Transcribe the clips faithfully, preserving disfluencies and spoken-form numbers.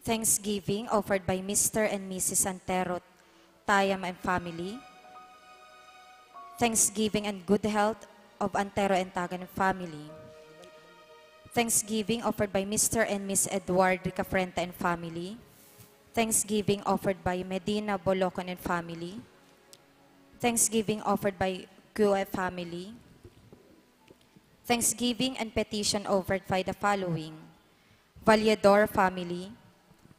Thanksgiving offered by Mister and Missus Antero Tayam and family. Thanksgiving and good health of Antero and Tagan and family. Thanksgiving offered by Mister and Miss Edward Ricafrenta and family. Thanksgiving offered by Medina Bolocon and family. Thanksgiving offered by Q F family. Thanksgiving and petition offered by the following: Valledor family,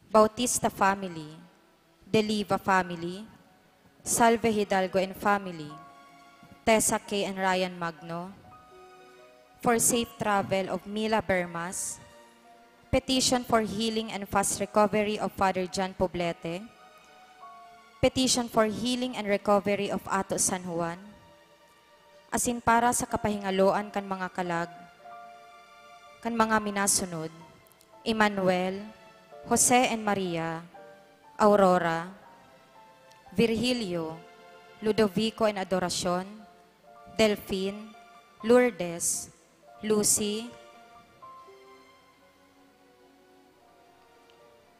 Bautista family, Deliva family, Salve Hidalgo and family, Tessa K and Ryan Magno, for safe travel of Mila Bermas, petition for healing and fast recovery of Father John Poblete, petition for healing and recovery of Ato San Juan, asin para sa kapahingaloan kan mga kalag, kan mga minasunod, Emmanuel, Jose and Maria, Aurora, Virgilio, Ludovico and Adoracion, Delfin, Lourdes, Lucy,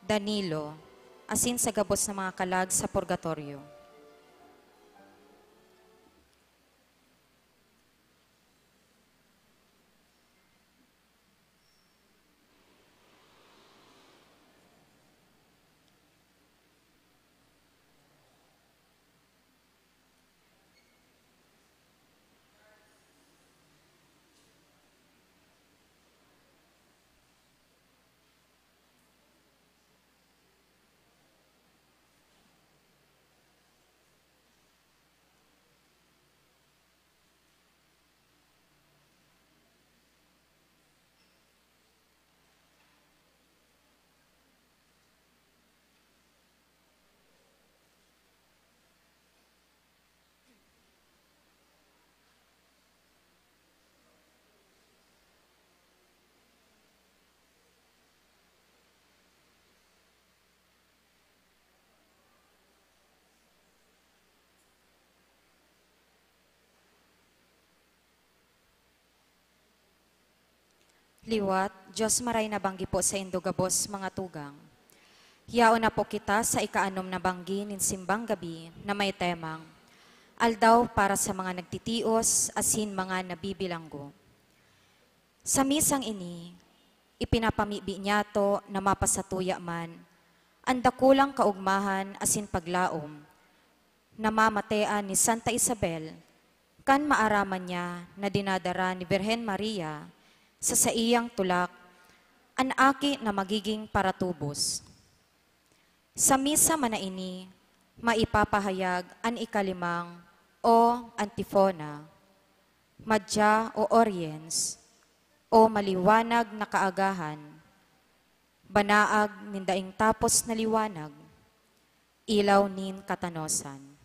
Danilo, asin sa gabos na mga kalag sa purgatoryo. Liwat, Dios maray na banggi po saindo gabos, mga tugang. Yaon na po kita sa ikaanom na banggi nin simbang gabi na may temang, Aldaw para sa mga nagtitios asin mga nabibilanggo. Sa misang ini, ipinapamibi niyato na mapasatuya man an dakulang kaogmahan asin paglaom na mamatean ni Santa Isabel kan maaraman niya na dinadara ni Birhen Maria sa saiyang tulak an aki na magiging paratubos. Sa misa man na ini, maipapahayag an ikalimang o antifona, madya o oriens, o maliwanag na kaagahan, banaag nin daing tapos na liwanag, ilaw nin katanosan.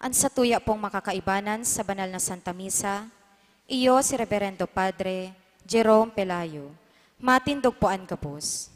An satuya pong makakaibanan sa banal na Santa Misa, iyo si Reverendo Padre Jerome Pelayo. Matindog po an gabos.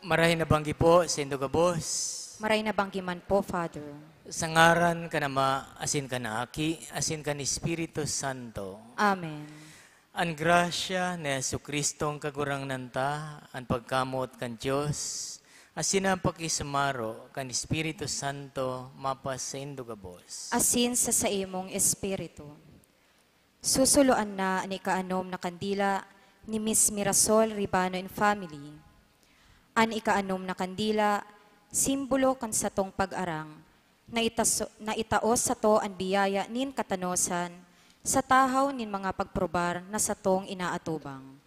Maray na banggi po, saindo gabos. Maray na banggi man po, Father. Sa ngaran kan Ama, asin kan Aki, asin kan Espiritu Santo. Amen. An grasya ni Jesu-Cristong Kagurangnan ta, an pagkamoot kan Dios, asin an pakisumaro kan Espiritu Santo, mapasaindo gabos. Asin sa saimong espiritu. Susuloan na an ikaanom na kandila ni Miss Mirasol Ribano and family. An ikaanom na kandila, simbolo kan satong pag-arang, na itaso-, na itaos sato an biyaya nin katanosan sa tahaw nin mga pagprobar na satong inaatubang.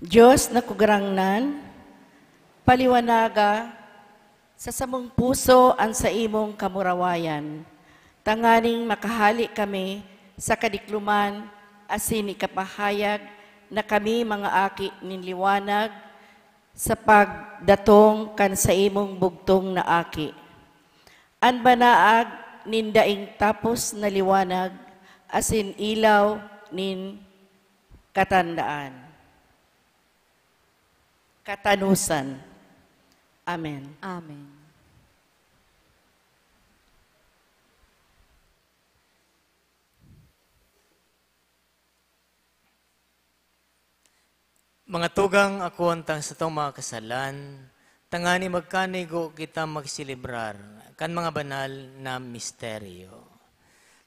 Dios na Kagurangnan, paliwanaga sa samong puso an saimong kamurawayan, tanganing makahale kami sa kadikloman asin ikapahayag na kami mga aki nin liwanag sa pagdatong kan saimong bugtong na Aki. An banaag nin daing tapos na liwanag asin ilaw nin katandaan. Katanosan. Amen. Amen. Mga tugang, akoon tang satong mga kasalan, tangani magkanigo kita magselebrar kan mga banal na misteryo.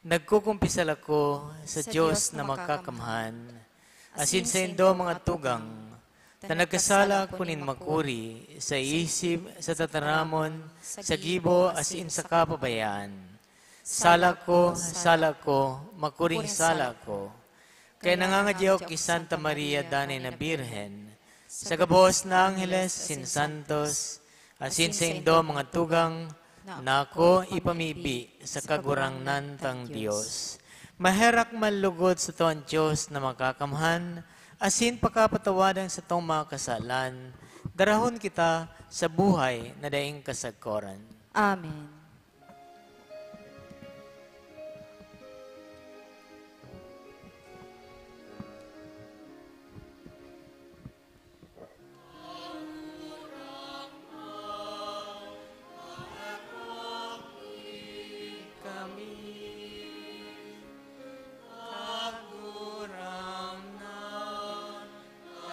Nagkukumpisal ako sa Sa Dios Dios na na makakamhan, makakamhan, asin asin saindo, saindo, mga mga tugang, tugang, ta ta nagkasala nagkasala ako ko nin nin makuri makuri sa sa isip, isip, sa sa tataramon, tataramon, sa sa gibo, gibo, asin asin sa sa kapabayaan. Sala ko, sala ko, makuring sala ko. Kaya nangangadi ako ki Santa Maria danay na Birhen, sa gabos na angheles asin santos, asin saindo mga tugang, na ako ipamibi sa Kagurangnan tang Dios. Maherak man lugod sato an Dios na makakamhan, asin pakapatawadan satong mga kasalan, darahon kita sa buhay na daing kasagkoran. Amen.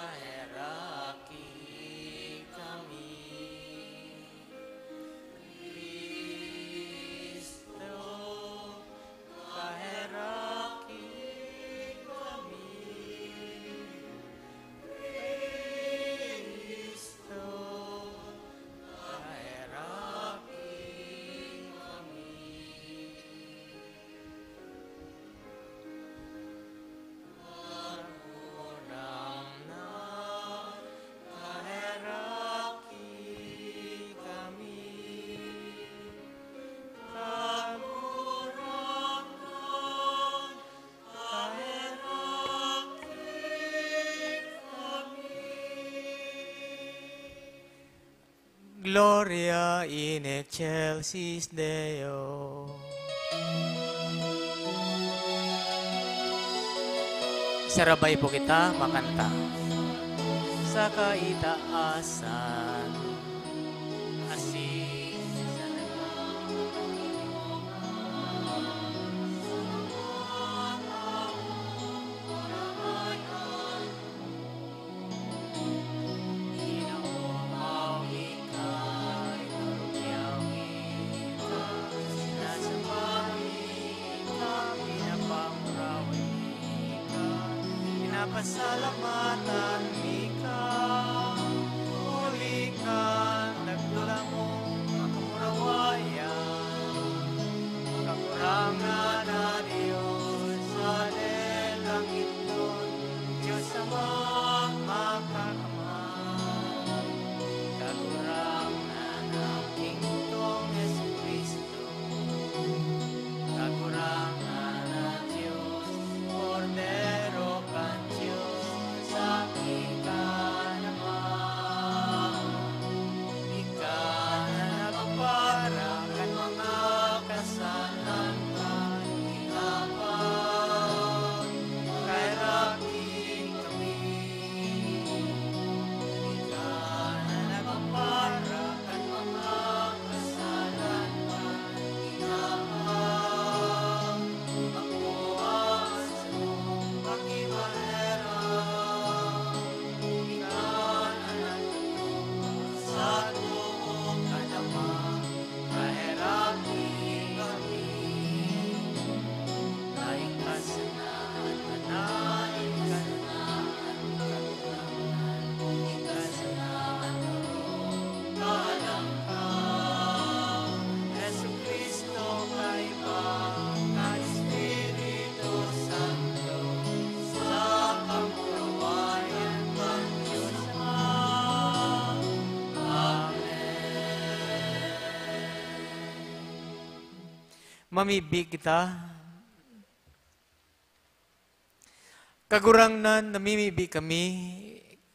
Paheraki kami, Cristo, paheraki kami. Kagurangnan, paheraki kami. Kagurangnan, paheraki kami. Gloria in excelsis Deo. Sarabay po kita makanta. Sa kaitaasan, asin sa Pinasalamatan mi ka, huli kan dakula mong kamurawayan, Kagurangnan na Dios. Aleluya. Sa mga makakamay, Kagurangnan na Gintong Jesu-Cristo, Kagurangnan na Dios, Kordero kan Dios, aki ka naman. Ika na nagpapara kan mga kasalanan kan Ginoo, kaheraki kami. Ika na nagpapara kan mga kasalanan kan Ginoo, ako ang Jesu-Cristo, kaiba kan Espiritu Santo, sa kamurawayan kan Dios Ama. Amen. Mamibi kita. Kagurangnan, namimibi kami,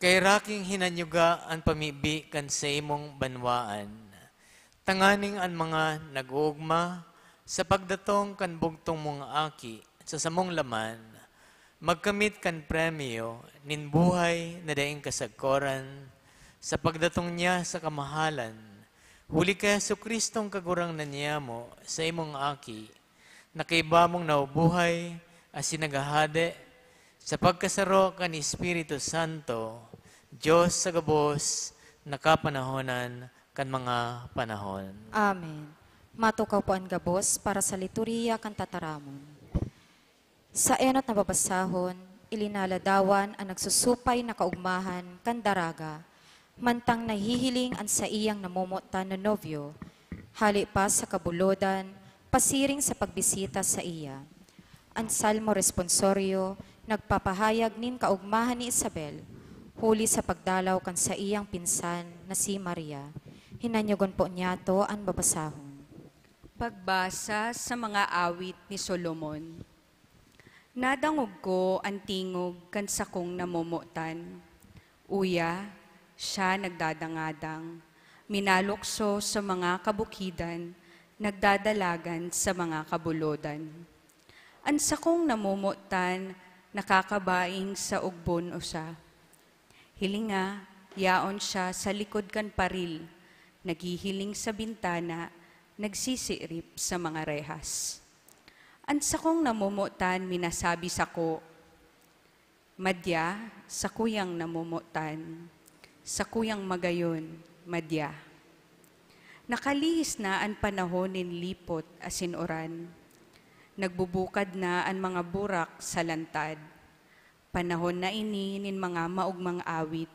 kaheraking hinanyuga an pamibi kan saimong banwaan, tanganing an mga nag-oogma sa pagdatong kan bugtong mong Aki sa samong laman, magkamit kan premyo nin buhay na daing kasagkoran sa pagdatong niya sa kamahalan, huli ki Jesu-Cristong Kagurangnan niyamo, saimong Aki, na kaiba mong nabubuhay asin naghahade sa pagkasaro kan Espiritu Santo, Dios sa gabos na kapanahonan kan mga panahon. Amen. Matukaw po an gabos para sa liturhiya kan tataramon. Sa enot na babasahon, ilinaladawan an nagsusupay na kaugmahan kan daraga, mantang nahihiling an saiyang namomotan na nobyo, hale pa sa kabulodan, pasiring sa pagbisita saiya. An Salmo Responsorio nagpapahayag nin kaugmahan ni Isabel, huli sa pagdalaw kan saiyang pinsan na si Maria. Hinanyogon po niyato an babasahon. Pagbasa sa mga awit ni Solomon. Nadangog ko an tingog kan sakong namomotan. Uya, siya nagdadangadang, minalukso sa mga kabukidan, nagdadalagan sa mga kabulodan. An sakong namomotan nakakabaing sa ugbon usa. Hilinga, yaon siya sa likod kan paril, naghihiling sa bintana, nagsisirip sa mga rehas. An sakong namomotan minasabi sako, "Madya, sakuyang namomotan, sakuyang magayon, madya." Nakalihis na an panahon nin lipot asin uran. Nagbubukad na an mga burak sa lantad. Panahon na ini nin mga maogmang awit.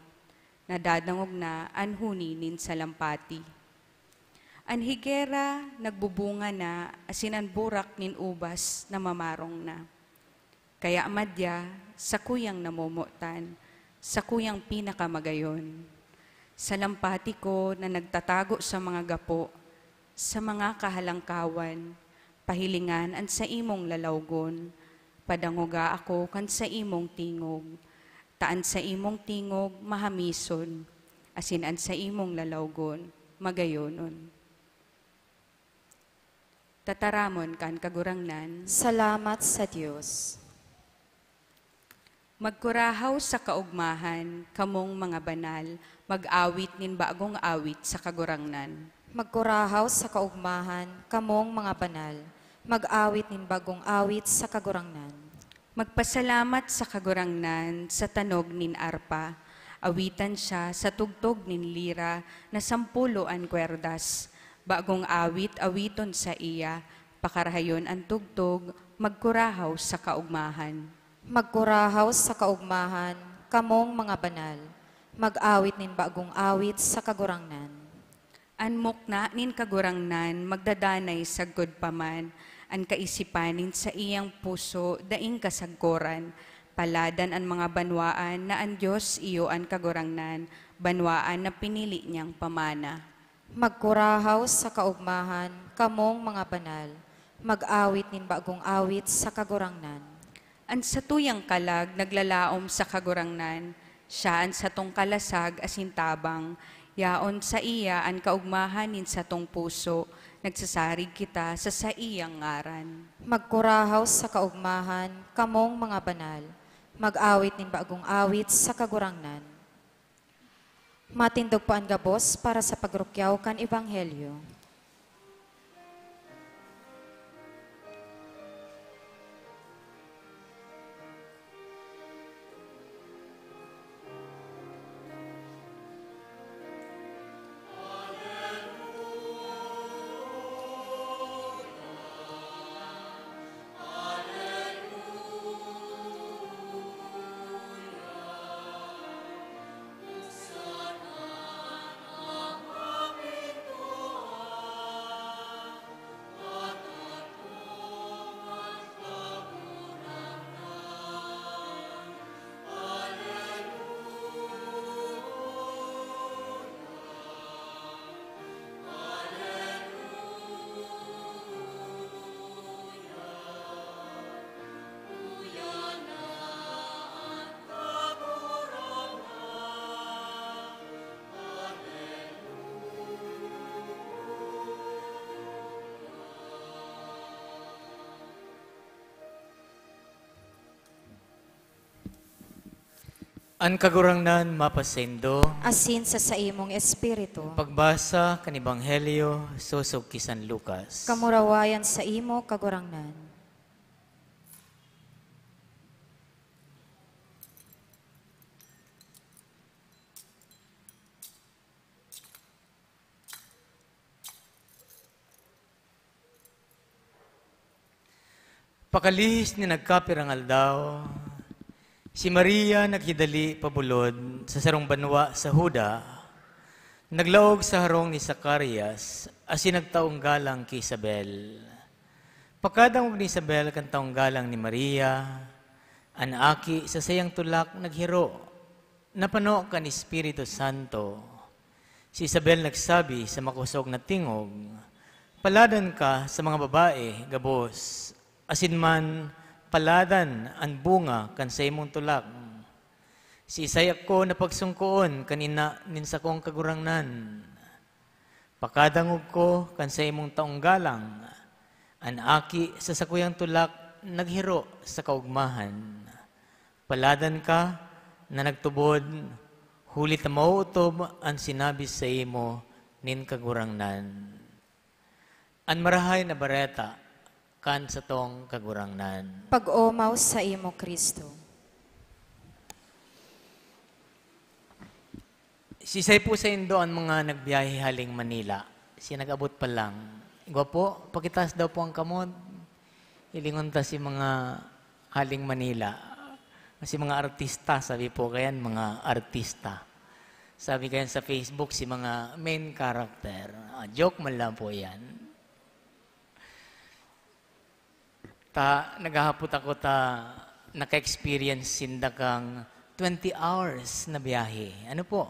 Nadadangog na an huni nin salampati. An higera nagbubunga na, asin an burak nin ubas namamarong na. Kaya madya, sakuyang namomotan, sakuyang pinakamagayon. Salampati ko na nagtatago sa mga gapo, sa mga kahalangkawan, pahilingan an saimong lalawgon. Padangoga ako kan saimong tingog, ta an saimong tingog mahamison, asin an saimong lalawgon magayonon. Tataramon kan Kagurangnan. Salamat sa Dios. Magkurahaw sa kaogmahan, kamong mga banal, mag-awit nin bagong awit sa Kagurangnan. Magkurahaw sa kaogmahan, kamong mga banal, mag-awit nin bagong awit sa Kagurangnan. Magpasalamat sa Kagurangnan sa tanog nin arpa. Awitan siya sa tugtog nin lira na sampulo an kwerdas. Bagong awit awiton saiya, pakarahayon an tugtog, magkurahaw sa kaogmahan. Magkurahaw sa kaogmahan, kamong mga banal, mag-awit nin bagong awit sa Kagurangnan. An mukna nin Kagurangnan magdadanay sagkod pa man, an kaisipan nin saiyang puso daing kasagkoran. Paladan an mga banwaan na an Dios iyo an Kagurangnan, banwaan na pinili niyang pamana. Magkurahaw sa kaogmahan, kamong mga banal, mag-awit nin bagong awit sa Kagurangnan. An satuyang kalag naglalaom sa Kagurangnan, siya an satong kalasag asin tabang, yaon saiya an kaogmahan nin satong puso, nagsasarig kita sa saiyang ngaran. Magkurahaw sa kaogmahan, kamong mga banal, mag-awit nin bagong awit sa Kagurangnan. Matindog po an gabos para sa pagrukyaw kan Ebanghelyo. An Kagurangnan mapasaindo. Asin sa saimong espiritu. Pagbasa kan Ebanghelyo sosog ki San Lucas. Kamurawayan saimo, Kagurangnan. Pakalihis nin nagkapirang aldaw, si Maria naghidali pabulod sa sarong banwa sa Juda. Naglaog sa harong ni Zacarias asin nagtaong galang ki Isabel. Pagkadangog ni Isabel kan taong galang ni Maria, an aki sa saiyang tulak naghiro, napano kan Espiritu Santo. Si Isabel nagsabi sa makosog na tingog, "Paladan ka sa mga babae gabos, asin man paladan an bunga kan saimong tulak. Siisay ako na pagsungkoon kan ina nin sakong Kagurangnan?" Pakadangog ko kan saimong taong galang, an aki sa sakuyang tulak naghiro sa kaogmahan. Paladan ka na nagtubod, huli ta maootob an sinabi saimo nin Kagurangnan. An Marahay na Bareta kan satong Kagurangnan. Pag-omaw saimo, Cristo. Siisay po saindo an mga nagbiyahe haling Manila? Si nag-abot pa lang. Igwa po, pakitaas daw po ang kamot. Hilingon ta si mga haling Manila. Si mga artista, sabi po kayan, mga artista. Sabi kayan sa Facebook, si mga main character. Ah, joke man lang po yan. Ta, naghahapot ako ta naka-experience sinda kang twenty hours na biyahe. Ano po?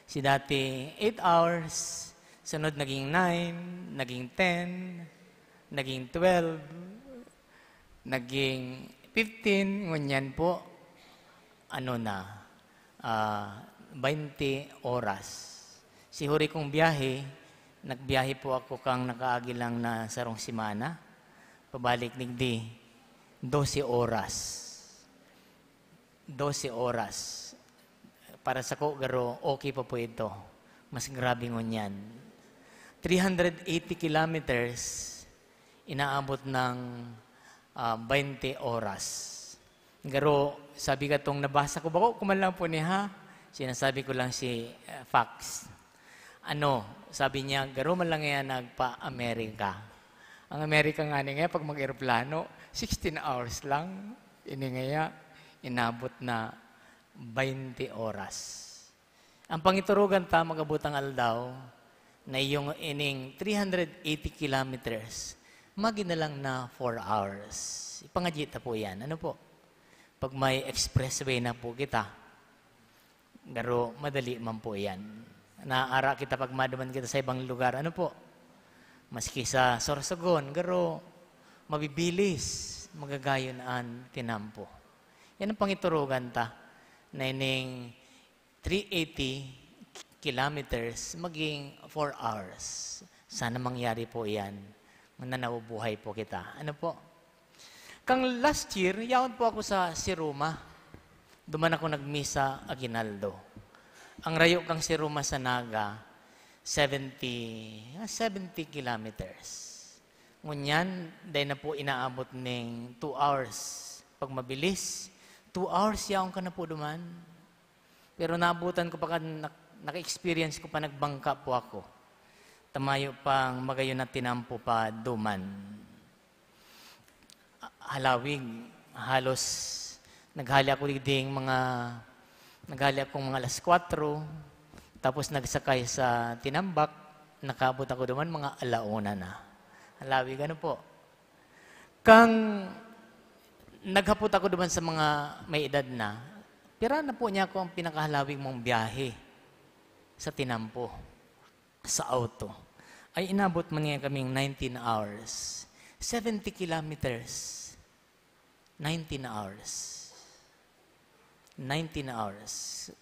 Si dati, eight hours, sunod naging nine, naging ten, naging twelve, naging fifteen, ngunyan po, ano na, ah, baynte oras. Si huri kong biyahe, nagbiyahe po ako kang nakaagi lang na sarong semana, pabalik digdi, dose oras. Dose oras. Para sako, garo, okay pa po ito. Mas grabe ngunyan. Three hundred eighty kilometers, inaabot ng, ah, baynte oras. Garo, sabi katong nabasa ko, bako ko man lang po niya, ha? Sinasabi ko lang si, ah, facts. Ano, sabi niya, garo man lang yan nagpa-Amerika. Ang Amerika nga ni nga, pag mag-eroplano, sixteen hours lang. Ini nga, inabot na baynte oras. Ang pangiturugan ta, mag-abot ang aldaw, na iyong ining three hundred eighty kilometers, magi na lang na four hours. Ipangadyi ta po yan. Ano po? Pag may expressway na po kita, garo madali man po yan. Naara kita pag maduman kita sa ibang lugar. Ano po? Maski sa Sorsogon, garo mabibilis, magagayon an tinampo. Yan ang pangiturugan ta na ining three eighty kilometers maging four hours. Sana mangyari po iyan na nabubuhay po kita. Ano po? Kang last year, yaon po ako sa Siruma. Duman ako nagmisa Aguinaldo. Ang rayo kang Siruma sa Naga, seventy, ah, seventy kilometers. Ngunyan, dai na po inaabot ning two hours. Pag mabilis, two hours yaon ka na po duman. Pero naabutan ko pa kan nak-, naka-experience ko pa, nagbangka po ako. Tamayo pang magayon na tinampo pa duman. Halawig, halos naghali ako digding mga, naghali akong mga alas kwatro, tapos nagsakay sa Tinambak, nakaabot ako duman mga ala una na. Halawig, ano po? Kang naghapot ako duman sa mga may edad na, "Pira na po niya ako ang pinakahalawig mong biyahe sa tinampo, sa auto?" Ay, inabot man niya kaming nineteen hours. Seventy kilometers. Nineteen hours. Nineteen hours.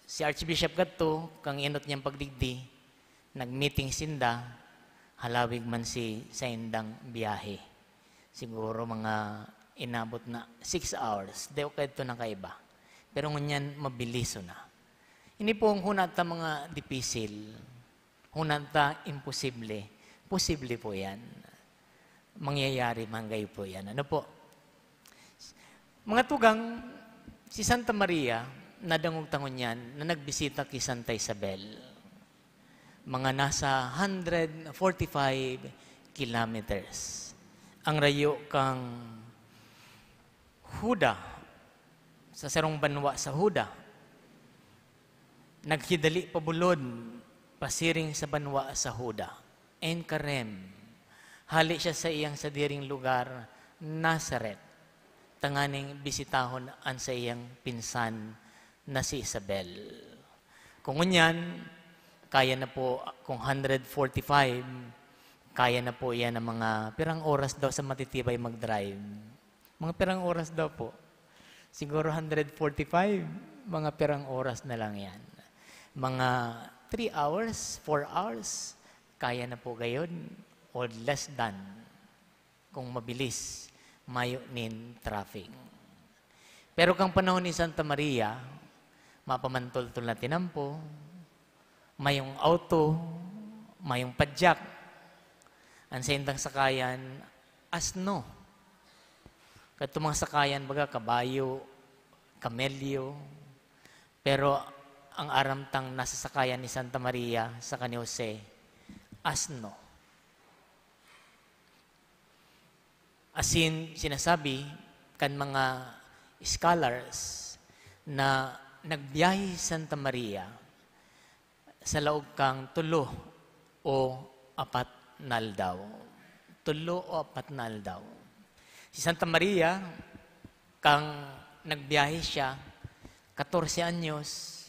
Si Archbishop kadto, kang inot niyang pagdigdi, nag-meeting sinda, halawig man si saindang biyahe. Siguro mga inabot na six hours. Dai ko kadto nakaiba. Pero ngunyan, mabilis na. Ini pong huna ta mga dipisil. Huna ta imposible. Posible po yan. Mangyayari man kayo po yan. Ano po? Mga tugang, si Santa Maria, nadangog ta ngunyan na nagbisita ki Santa Isabel. Mga nasa hundred forty-five kilometers. Ang rayo kang Huda, sa sarong banwa sa Huda. Naghidali pa bulod, pasiring sa banwa sa Huda. Ein Karem. Hale siya sa iyang sadiring lugar, Nazaret, tanganing bisitahon an saiyang pinsan na si Isabel. Kung ngunyan, kaya na po, kung hundred forty-five, kaya na po iyan ng mga pirang oras daw sa matitibay mag-drive. Mga pirang oras daw po? Siguro hundred forty-five, mga pirang oras na lang yan. Mga three hours, four hours, kaya na po gayon, or less than, kung mabilis, mayo nin traffic. Pero kang panahon ni Santa Maria, mapamantultol na tinampo, mayong auto, mayong padyak. Ang saindang sakayan, asno. Kadto mga sakayan, baga, kabayo, kamelyo. Pero ang aram tang nasa sakayan ni Santa Maria saka ni Jose, asno. Asin, sinasabi kan mga scholars na nagbiyahe si Santa Maria sa laog kang tulo o apat na aldaw. Tulo o apat na aldaw. Si Santa Maria, kang nagbiyahe siya, katorse anyos,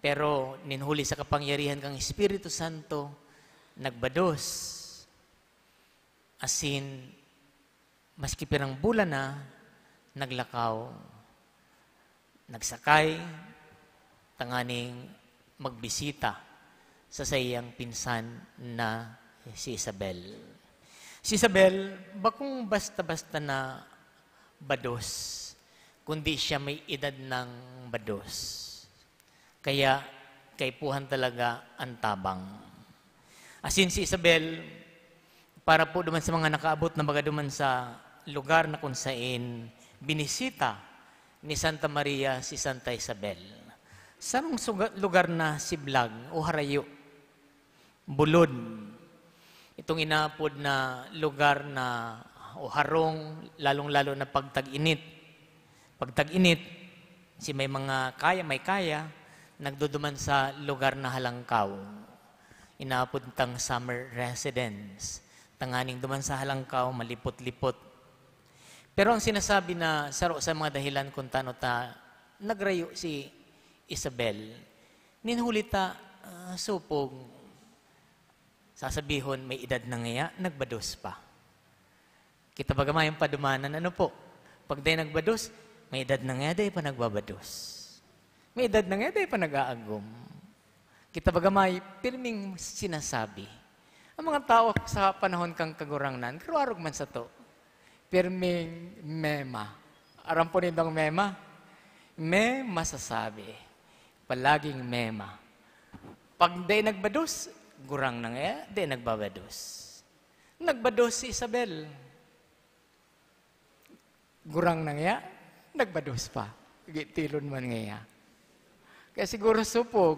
pero nin huli sa kapangyarihan kang Espiritu Santo, nagbados. Asin, maski pirang bulan na, naglakaw, nagsakay, tanganing magbisita sa saiyang pinsan na si Isabel. Si Isabel, bakong basta-basta na bados, kundi siya may edad ng bados. Kaya, kaipuhan talaga ang tabang. Asin si Isabel, para po duman sa mga nakaabot na baga duman sa lugar na kung sain binisita ni Santa Maria si Santa Isabel. Sarong suga-, lugar na siblag o harayo, bulod. Itong inaapod na lugar na o harong, lalong-lalo na pag tag-init. Pag tag-init, si may mga kaya, may kaya, nagduduman sa lugar na halangkaw. Inaapod tang summer residence. Tanganing duman sa halangkaw, malipot-lipot. Pero ang sinasabi na saro sa mga dahilan kung tano ta nagrayo si Isabel, nin huli ta, ah, supog. Sasabihon, may edad na ngaya, nagbados pa. Kita baga mayong padumanan, ano po? Pag dai nagbados, may edad na ngaya, dai pa nagbabados. May edad na ngaya, dai pa nag-aagom. Kita baga may pirming sinasabi. Ang mga tao sa panahon kan Kagurangnan, pero arog man sato, pirming mema. Aram po nindong mema? May masasabi. Palaging mema. Pag dai nagbados, gurang na ngaya, dai nagbabados. Nagbados si Isabel. Gurang na ngaya, nagbados pa. Gitilon man ngaya. Kaya siguro supog,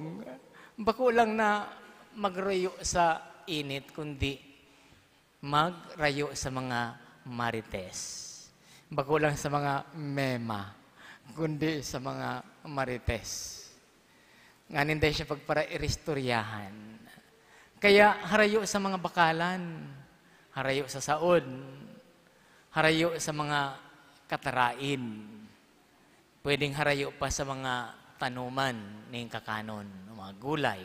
bako lang na magrayo sa init, kundi magrayo sa mga marites. Bako lang sa mga mema, kundi sa mga marites. Nganing dai siya pagparaistoryahan. Kaya harayo sa mga bakalan, harayo sa saod, harayo sa mga katarain, pwedeng harayo pa sa mga tanoman ning kakanon, mga gulay,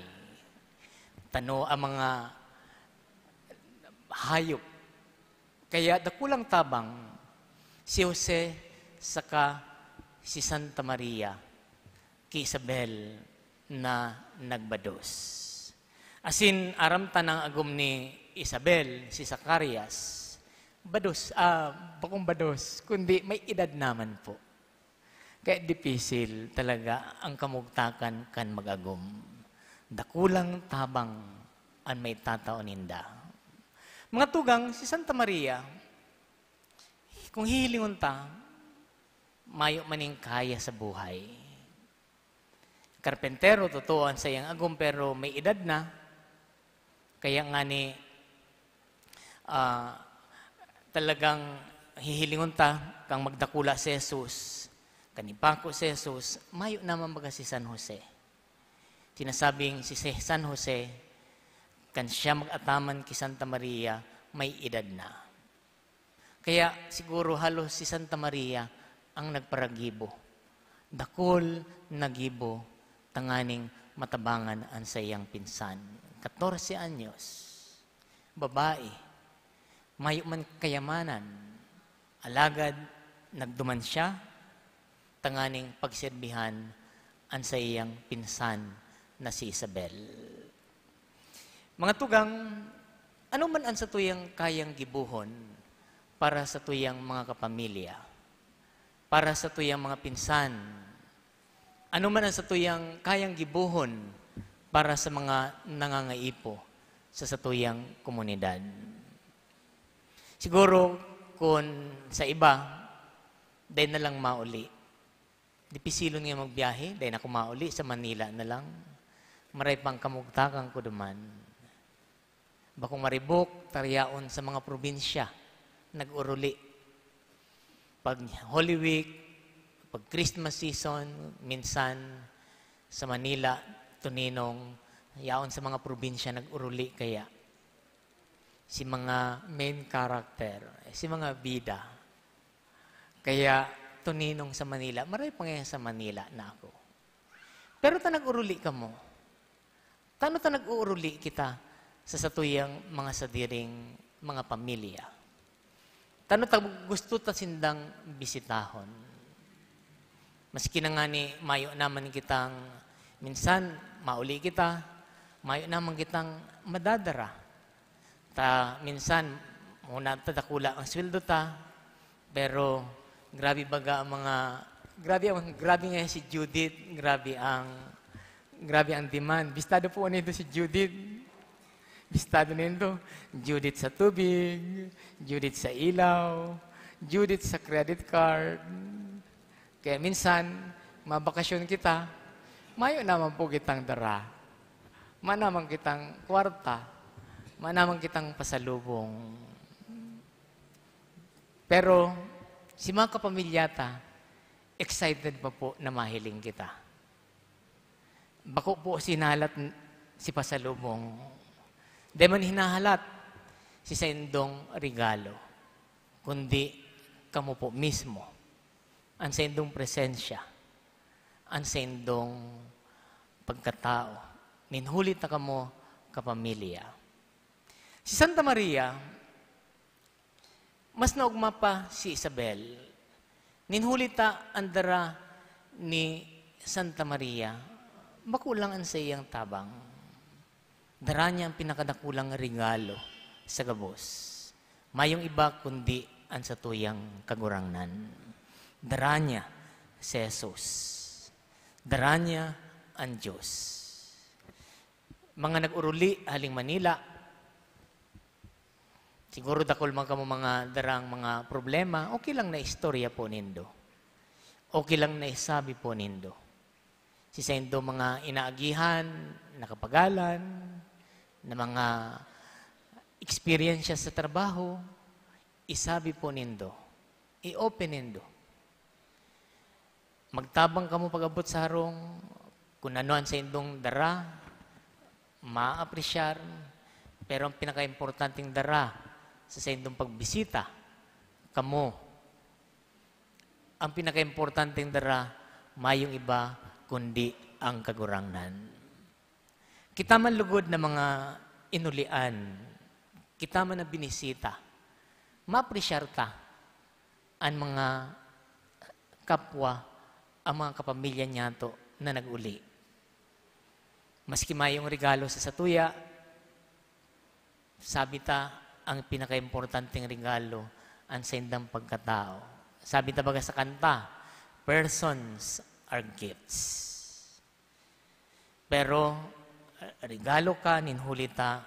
tano-, ang mga hayop. Kaya dakulang tabang si Jose saka si Santa Maria ki Isabel na nagbados. Asin aram ta nang agom ni Isabel, si Zacarias, bados, ah, bakong bados, kundi may edad naman po. Kaya dipisil talaga ang kamugtakan kan mag-agom. Dakulang tabang an maitatao ninda. Mga tugang, si Santa Maria, kung hihilingon ta, mayo man ning kaya sa buhay. Karpentero, totoo, an saiyang agom, pero may edad na. Kaya ngani, ah, talagang hihilingon ta kan magdakula si Jesus, kan ipako si Jesus, mayo naman baga si San Jose. Sinasabing si Se-, San Jose, kan siya mag-ataman ki Santa Maria, may edad na. Kaya siguro halos si Santa Maria ang nagparagibo. Dakul na gibo tanganing matabangan an saiyang pinsan. Katorse anyos, babae, mayo man kayamanan, alagad nagduman siya tanganing pagserbihan an saiyang pinsan na si Isabel. Mga tugang, ano man an satuyang kayang gibohon para sa tuyang mga kapamilya, para sa tuyang mga pinsan, ano man an satuyang kayang gibohon para sa mga nangangaipo sa satuyang komunidad. Siguro, kun sa iba, dai na lang mauli. Dipisilon nga magbiyahe, dai na ako mauli, sa Manila na lang. Maray pang kamugtakan ko duman. Bakong maribok, ta yaon sa mga probinsya, nag-uruli. Pag Holy Week, pag Christmas season, minsan sa Manila, Toninong, yaon sa mga probinsya, nag-uruli kaya. Si mga main character, si mga bida. Kaya, Toninong sa Manila, maray pa ngayon sa Manila na ako. Pero ta nag-uruli kamo. Tano ta nag-uuruli kita sa satuyang mga sadiring mga pamilya? Tano ta gusto ta sindang bisitahon? Maski na ngani mayo naman kitang, minsan mauli kita, mayo naman kitang madadara. Ta, minsan, muna ta dakula ang sweldo ta, pero grabe baga ang mga, grabe ang, grabe nga si Judith, grabe ang, grabe ang demand. Bistado po nindo si Judith. Bistado nindo, Judith sa tubig, Judith sa ilaw, Judith sa credit card. Kaya minsan, mabakasyon kita, mayo naman po kitang dara. Manaman kitang kwarta, manaman kitang pasalubong. Pero si mga kapamilya ta, excited pa po na mahiling kita. Bako po sinalat n-, si pasalubong. Di man hinahalat si saindong regalo, kundi kamo po mismo, an saindong presensya, an saindong pagkatao, nin huli ta kamo kapamilya. Si Santa Maria, mas naogma pa si Isabel. Nin huli ta an dara ni Santa Maria, bako lang an saiyang tabang. Dara niya ang pinakadakulang regalo sa gabos. Mayong iba kundi an satuyang Kagurangnan. Dara niya si Jesus. Dara niya an Diyos. Mga nag-uruli haling Manila, siguro dakul man kamo mga darang mga problema, okay lang na istorya po nindo. Okay lang na isabi po nindo. Si saindo mga inaagihan, nakapagalan, na mga eksperyensya sa trabaho, isabi po nindo, i-open nindo. Magtabang kamo pag-abot sa harong, kun ano an saindong dara, maapresyar, pero ang pinakaimportanteng dara sa saindong pagbisita, kamo. Ang pinakaimportanteng dara, mayong iba kundi ang Kagurangnan. Kita man lugod na mga inulian, kita man na binisita, maapresyar ta an mga kapwa, ang mga kapamilya niyato na nag-uli. Maski mayong regalo sa satuya, sabi ta, ang pinakaimportanteng regalo, an saindang pagkatao. Sabi ta baga sa kanta, "Persons are gifts." Pero, eh, regalo ka nin huli ta,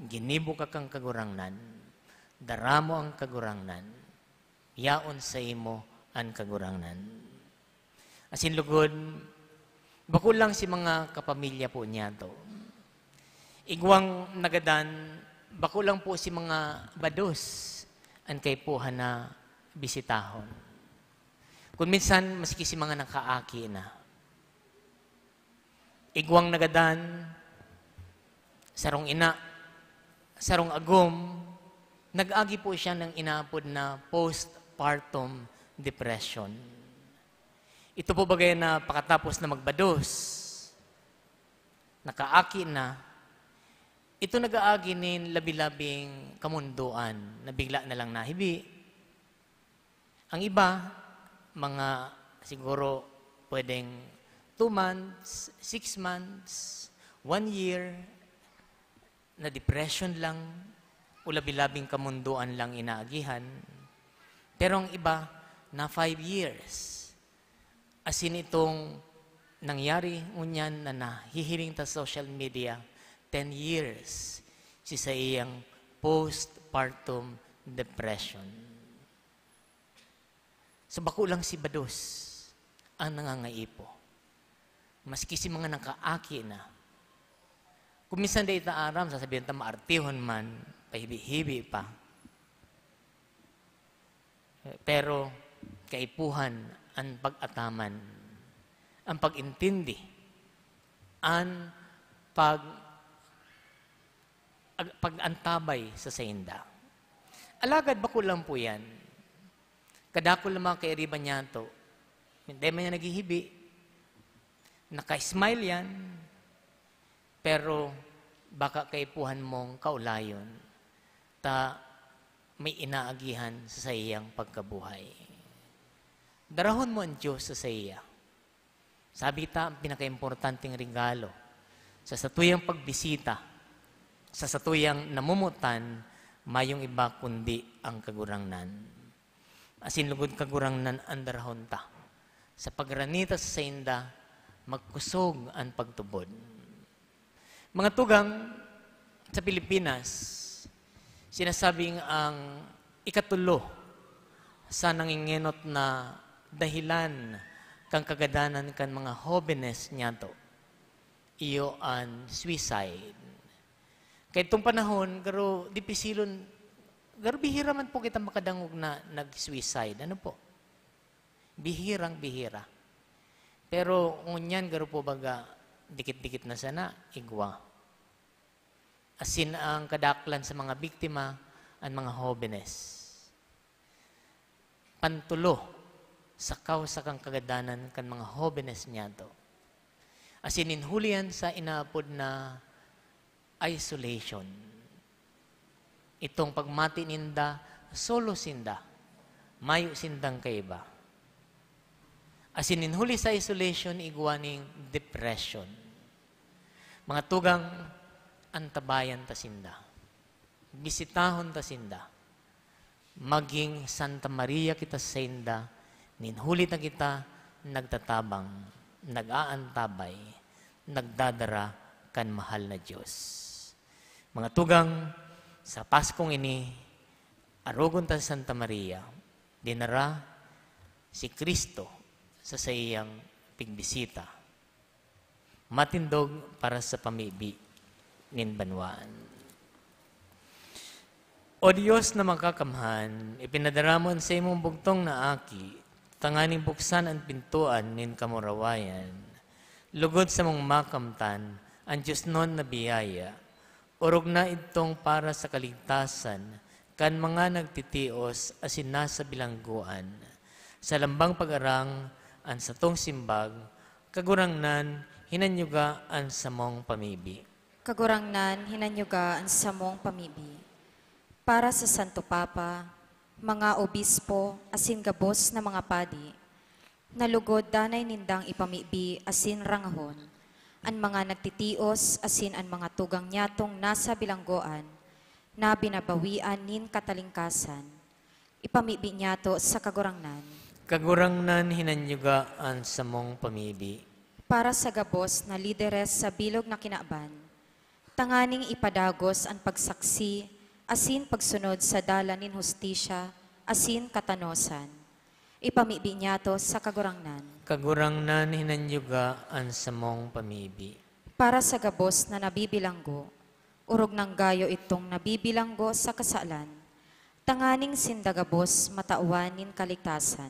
ginibo ka kan Kagurangnan, dara mo an Kagurangnan, yaon saimo an Kagurangnan. Asin lugod, bako lang si mga kapamilya po niyato. Igwang nagadan, bako lang po si mga bados an kaipuhan na bisitahon. Kun minsan, maski si mga nakaaki na. Igwang nagadan, sarong ina, sarong agom, nag-agi po siya ng inaapod na postpartum depression. Ito po bagay na pakatapos na magbados, nakaaki na, ito nag-aagi nin labi-labing kamundoan na bigla na lang nahibi. Ang iba, mga siguro pwedeng two months, six months, one year, na depression lang, o labi-labing kamundoan lang inaagihan. Pero ang iba, na five years. Asin itong nangyari ngunyan na nahihiling ta sa social media, ten years, si saiyang postpartum depression. So, bako lang si bados ang nangangaipo. Maski si mga nakaaki na. Kung minsan dai ta aram, sasabihan ta maartihon man, pahibi-hibi pa. Pero kaipuhan an pag-ataman, an pag-intindi, an pag-, ag-, pag-antabay sa sainda. Alagad bako lang po yan. Kadakul na mga kairiba niyato, dai man yan naghihibi, naka-smile yan, pero baka kaipuhan mong kaulayon, ta may inaagihan sa saiyang pagkabuhay. Darahon mo an Diyos sa saiya. Sabi ta, ang pinakaimportanteng regalo sa satuyang pagbisita, sa satuyang namumutan, mayong iba kundi ang Kagurangnan. Asin lugod Kagurangnan an darahon ta. Sa pagrani ta sa sainda, magkusog an pagtubod. Mga tugang, sa Pilipinas, sinasabing ang ikatulo sa nangingenot na dahilan kan kagadanan kan mga hobenes niyato, iyo an suicide. Kay itong panahon, garo dipisilon, garo bihira man po kita makadangog na nag-suicide. Ano po? Bihirang-bihira. Pero ngunyan, garo po baga, dikit-dikit na sana, igwa. Asin ang kadaklan sa mga biktima, ang mga hobenes. pantolo sa kawsa kan kagadanan kan mga hobenes niyato. Asin nin huli an sa inaapod na isolation. Itong pagmati ninda, solo sinda, mayo sindang kaiba. Asin nin huli sa isolation, igwa ning depression. Mga tugang, antabayan ta sinda. Bisitahon ta sinda. Maging Santa Maria kita sainda, nin huli ta kita nagtatabang, nag-aantabay, nagdadara kan mahal na Dios. Mga tugang, sa Paskong ini, arogon ta si Santa Maria, dinara si Cristo sa saiyang pigbisita. Matindog para sa pamibi nin banwaan. O Dios na makakamhan, ipinadara mo an saimong bugtong na Aki, tanganing buksan an pintoan nin kamurawayan. Lugod samong makamtan an diosnon na biyaya, orog na idtong para sa kaligtasan kan mga nagtitios asin nasa bilanggoan. Sa lambang pag-arang an satong simbag, Kagurangnan, hinanyuga an samong pamibi. Kagurangnan, hinanyuga an samong pamibi. Para sa Santo Papa, mga obispo, asin gabos na mga padi, na lugod danay nindang ipamibi asin rangahon an mga nagtitios asin an mga tugang nyatong nasa bilanggoan na binabawian nin katalingkasan. Ipamibi nyato sa Kagurangnan. Kagurangnan, hinanyuga an samong pamibi. Para sa gabos na lideres sa bilog na kinaban, tanganing ipadagos an pagsaksi asin pagsunod sa dalan nin hustisya asin katanosan. Ipamibi nyato sa Kagurangnan. Kagurangnan, hinanyuga an samong pamibi. Para sa gabos na nabibilanggo, orog nang gayo itong nabibilanggo sa kasalan, tanganing sinda gabos matawan nin kaligtasan.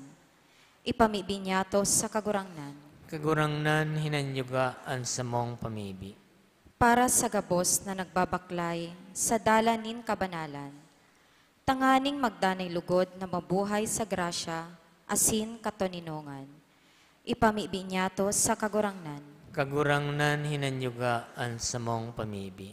Ipamibi nyato sa Kagurangnan. Kagurangnan, hinanyuga an samong pamibi. Para sa gabos na nagbabaklay sa dalan nin kabanalan, tanganing magdanay lugod na mabuhay sa grasya asin katoninongan. Ipamibi nyato sa Kagurangnan. Kagurangnan, hinanyuga an samong pamibi.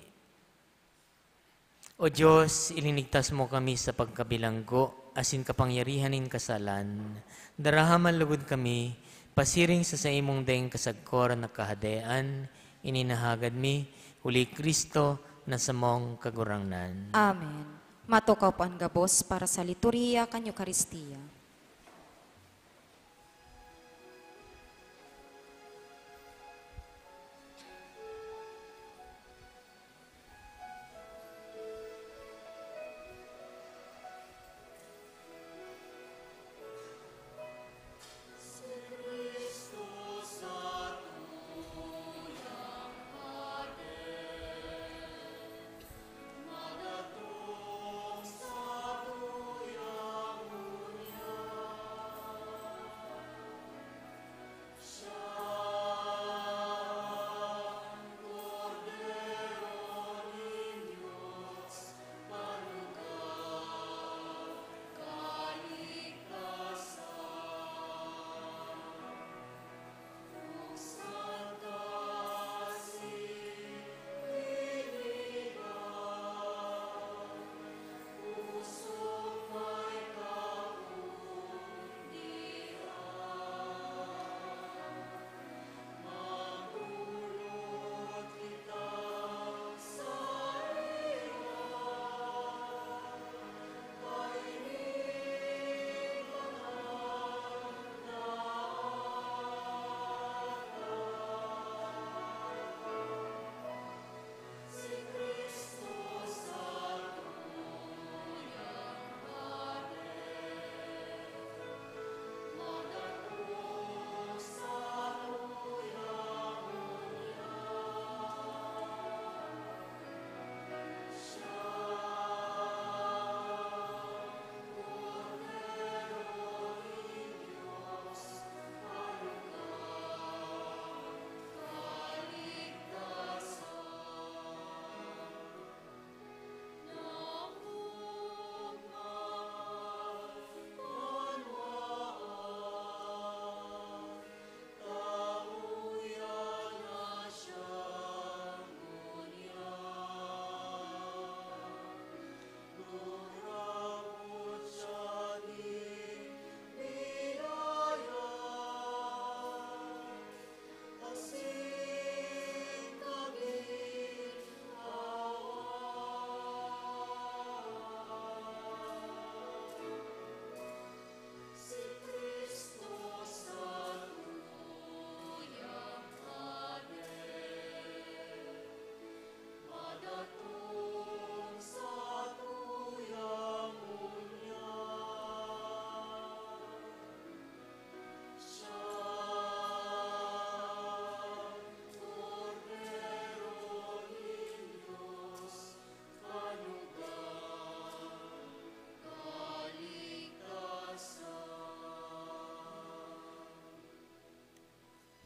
O Dios, ilinigtas mo kami sa pagkabilanggo asin kapangyarihan nin kasalan. Daraha man lugod kami pasiring sa saimong daing kasagkoran na Kahadean. Ini na hagad mi, huli Cristo na samong Kagurangnan. Amen. Matukaw po an gabos para sa liturhiya kan Eukaristia.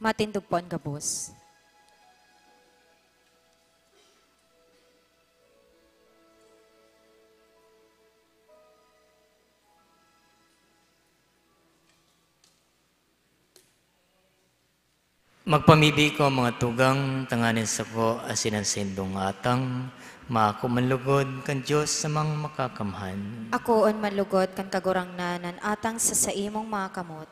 Matindog po an gabos. Magpamibi ko, mga tugang, tanganing sako asin an saindong atang maako man lugod kan Dios samang makakamhan. Akoon man lugod kan Kagurangnan an atang sa saimong mga kamot,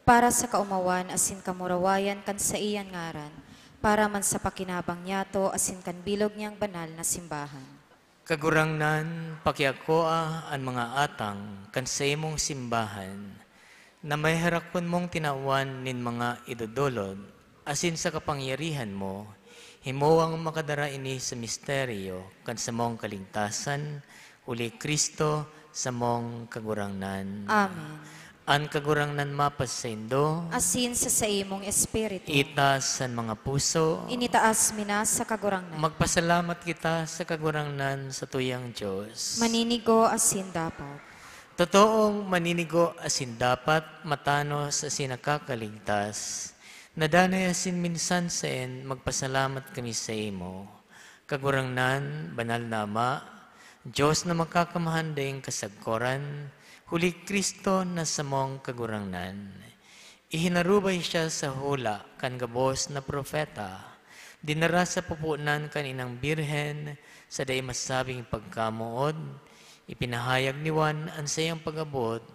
para sa kaomawan asin kamurawayan kan saiyang ngaran, para man sa pakinabang niyato asin kan bilog niyang banal na simbahan. Kagurangnan, pakiakoa an mga atang kan saimong simbahan, na maheherakon mong tinawan nin mga idodolot, asin sa kapangyarihan mo, himowang makadara ini sa misteryo kan samong kaligtasan, huli Cristo, samong Kagurangnan. Amen. An Kagurangnan mapasaindo. Asin sa saimong espiritu. Itaas an mga puso. Initaas mi na sa Kagurangnan. Magpasalamat kita sa Kagurangnan, sa tuyang Dios. Maninigo asin dapat. Totoong maninigo asin dapat, matanos asin nakakaligtas. Nadanay asin minsan saen, magpasalamat kami saimo. Kagurangnan, banal na Ama, Dios na makakamhan daing kasagkoran, huli Cristo na samong Kagurangnan. Ihinarubay siya sa hula kan gabos na propeta, dinara sa pupunan kan inang Birhen sa dai masabing pagkamood, ipinahayag ni Juan an saiyang pag-abot,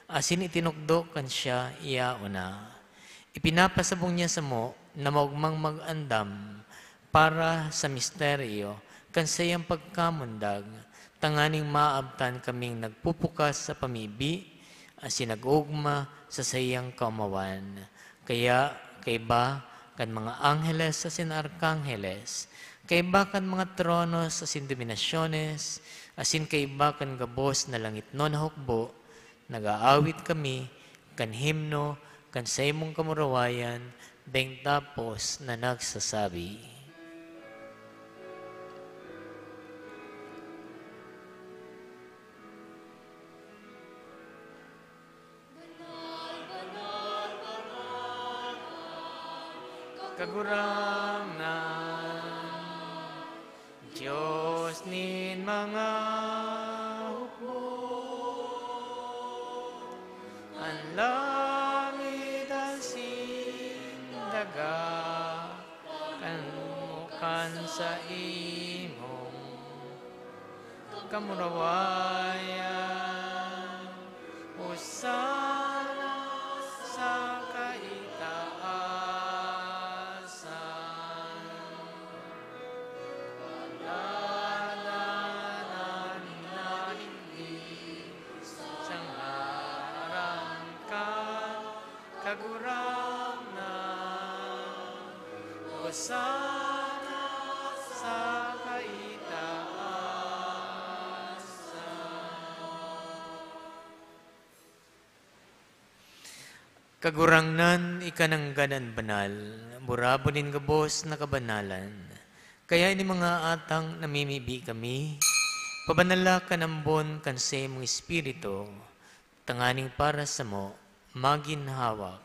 asin itinukdo kan siya yaon na. Ipinapasabong niya samo na maogmang mag-andam para sa misteryo kan saiyang pagkamundag, tanganing maabtan kaming nagpupukas sa pamibi asin nag-oogma sa saiyang kaomawan. Kaya, kaiba kan mga angheles asin arkangheles, kaiba kan mga tronos asin dominasyones, asin kaiba kan gabos na langitnon na hukbo, nag-aawit kami kan himno kan saimong kamurawayan, daing tapos na nagsasabi, Kagurangnan, Dios nin mga hukbo, an langit asin daga, kan, kan saimong kamurawayan. Hosana sa kaitaasan. Pagladan an naligdi sa ngaran kan Kagurangnan. Hosana sa kaitaasan. Kagurangnan, ika nanggad an banal, burabod nin gabos na kabanalan. Kaya ini mga atang namimibi kami, pabanala kan ambon kan saimong Espiritu, tanganing para samo magin hawak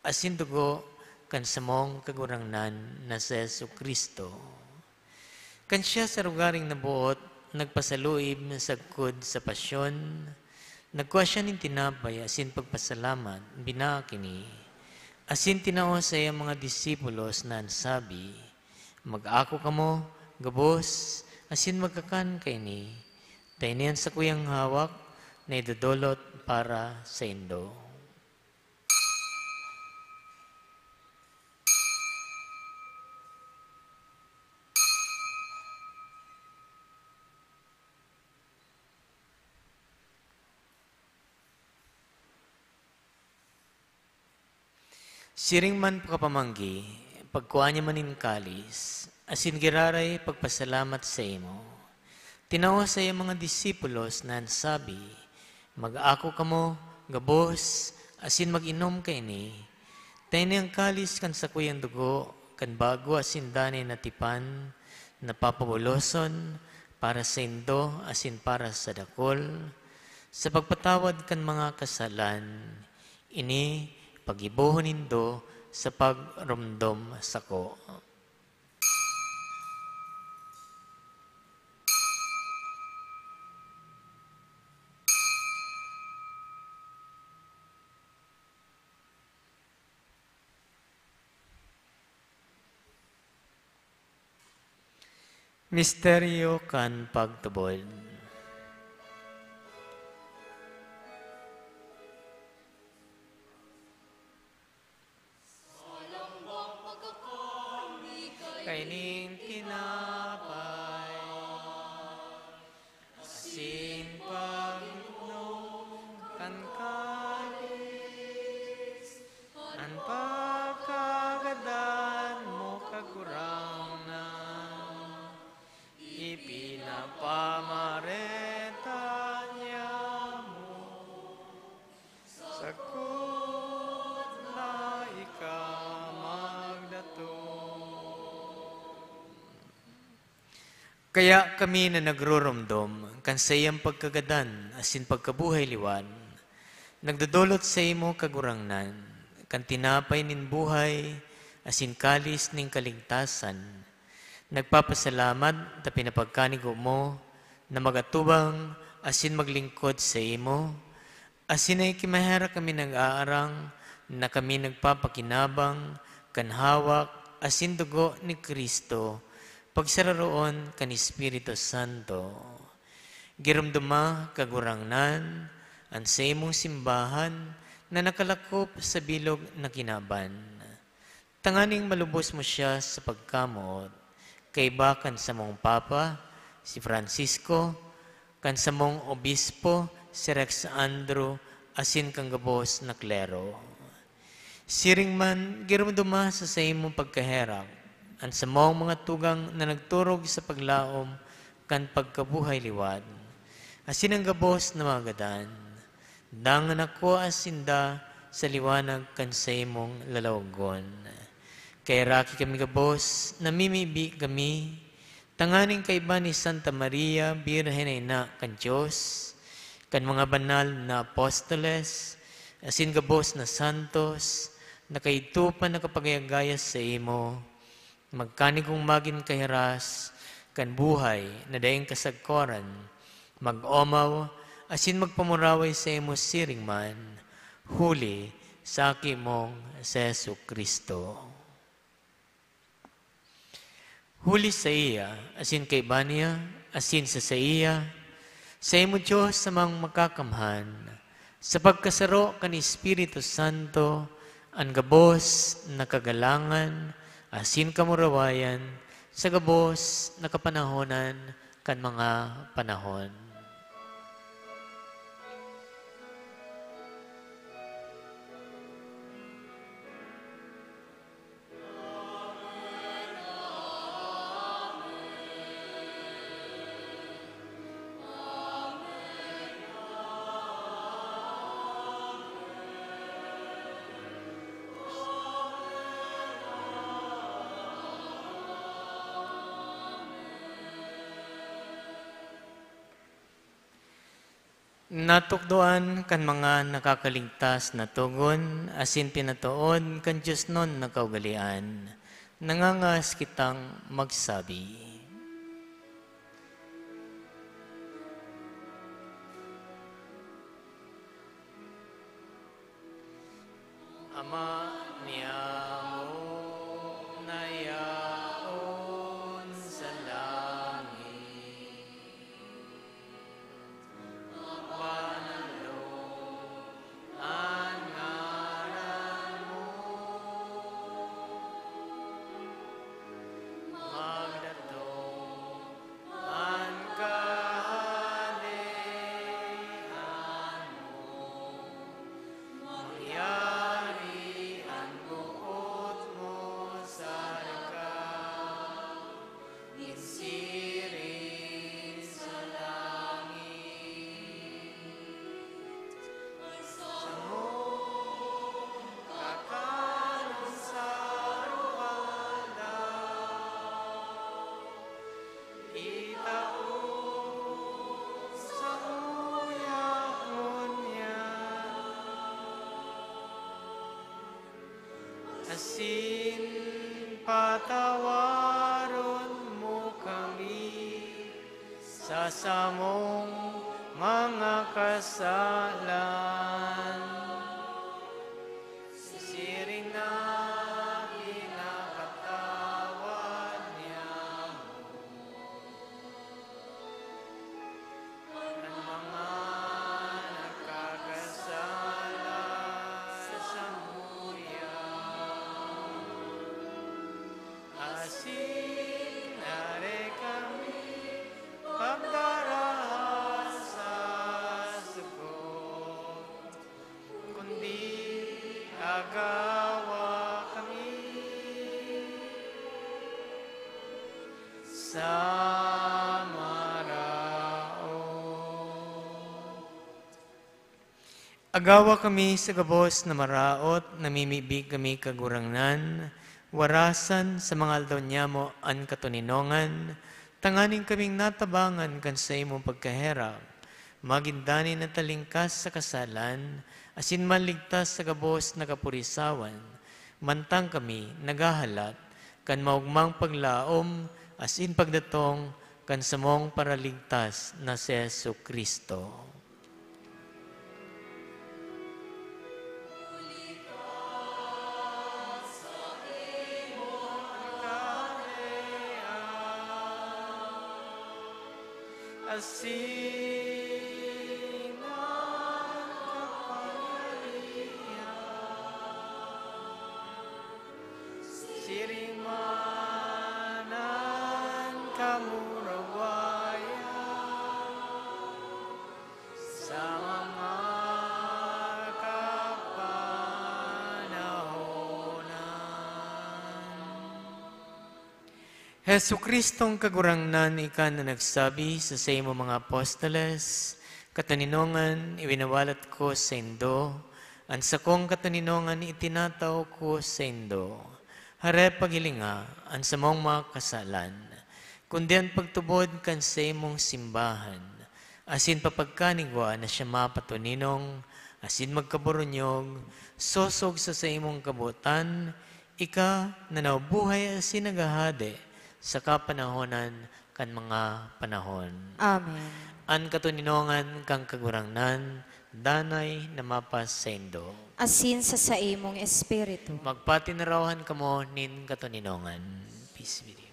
asin dugo kan samong Kagurangnan na si Jesu-Cristo. Kan siya sa rogaring naboot nagpasaluib sagkod sa pasyon, nagkua siya nin tinapay asin pagpasalamat, binaak ini, asin tinao sa saiyang mga disipulos na an sabi, "Mag-ako kamo gabos asin magkakan kaini, ta ini an sakuyang hawak na idodolot para saindo." Siring man pakapamanggi, pagkua niya man nin kalis, asin giraray pagpasalamat saimo, tinao sa iyang mga disipulos na an sabi, "Mag-ako kamo gabos asin mag-inom kaini, ta ini an kalis kan sakuyang dugo kan bago asin danay na tipan, na papabuloson para saindo asin para sa dakul, sa pagpatawad kan mga kasalan. Ini paggibohon nindo sa pagromdom sako. Misteryo kan pagtubod. Kaining tinapay, asin pag-inom kan kalis, an pagkagadan mo, Kagurangnan, ipinapamareta niamo, sagkod na ika magdatong. Kaya kami na nagroromdom kan saiyang pagkagadan asin pagkabuhay liwat, nagdodolot saimo, Kagurangnan, kan tinapay nin buhay asin kalis nin kaligtasan. Nagpapasalamat ta pinapagkanigo mo na mag-atubang asin maglingkod saimo, asin na iki maherak kami nag-aarang na kami nagpapakinabang kan hawak asin dugo ni Cristo, pagsararoon kan Espiritu Santo. Giromdoma, Kagurangnan, an saimong simbahan na nakalakop sa bilog na kinaban, tanganing malubos mo siya sa pagkamoot, kaiba kan samong Papa, si Francisco, kan samong Obispo, si Rex Andrew, asin kan gabos na klero. Siring man, giromdoma sa saimong pagkaherak an samong mga tugang na nagturog sa paglaom kan pagkabuhay liwat, asin an gabos na mga gadan, dangan akoa sinda sa liwanag kan saimong lalawagon. Kaheraki kami gabos, namimibi kami, tanganing kaiba ni Santa Maria, Birhen na Ina kan Dios, kan mga banal na apostoles, asin gabos na santos, na kaidto pa nakapagayagaya saimo, magkanigong magin kahiras kan buhay na daing kasagkoran, mag-omaw asin magpamuraway saimo siring man, huli sa Aki mong si Jesu-Cristo. Huli saiya, asin kaiba niya, asin sa saiya, saimo, Dios, Amang Makakamhan, sa pagkasaro kan Espiritu Santo, an gabos na kagalangan asin kamurawayan sa gabos na kapanahonan kan mga panahon. Natukdoan kan mga nakakaligtas na togon asin pinatood kan diosnon na kaugalean, nangangaas kitang magsabi, Ama niamo na yaon sa langit, banalo an ngaran mo, magdatong an Kahadean mo, mangyari an boot mo sa daga, nin siring sa langit. An samong kakanon sa aroaldaw, itao samuya ngunyan. Tawaron mo kami sa samong mga kasalan. Siring na pinapatawad niya an mga nagkakasala samuya. Asin dai kami pagdaraha sa sugod, kundi agawa kami sa maraot. Agawa kami sa gabos na maraot, namimibi kami, Kagurangnan, warasan sa mga aldaw niyamo an katoninongan, tanganing kaming natabangan kan saimong pagkaherak, magin danay na talingkas sa kasalan, asin maligtas sa gabos na kapurisawan, mantang kami naghahalat kan maogmang paglaom asin pagdatong kan samong Paraligtas na si Jesu-Cristo. Asin an kapangyarihan, siring man an kamurawayan sa mga kapanahonan. Jesu-Cristong Kagurangnan, ika na nagsabi sa saimong mga apostoles, "Katoninongan, iwinawalat ko saindo, an sakong katoninongan itinatao ko saindo." Hare paghilinga an samong mga kasalan, kundi an pagtubod kan saimong simbahan, asin papagkanigwa na siya mapatoninong asin magkaburunyog, sosog sa saimong kabotan, ika na nabubuhay asin naghahade sa kapanahonan kan mga panahon. Amen. An katoninongan kan Kagurangnan danay na mapasaindo. Asin sa saimong espiritu. Magpatinarawan kamo nin katoninongan. Peace be with you.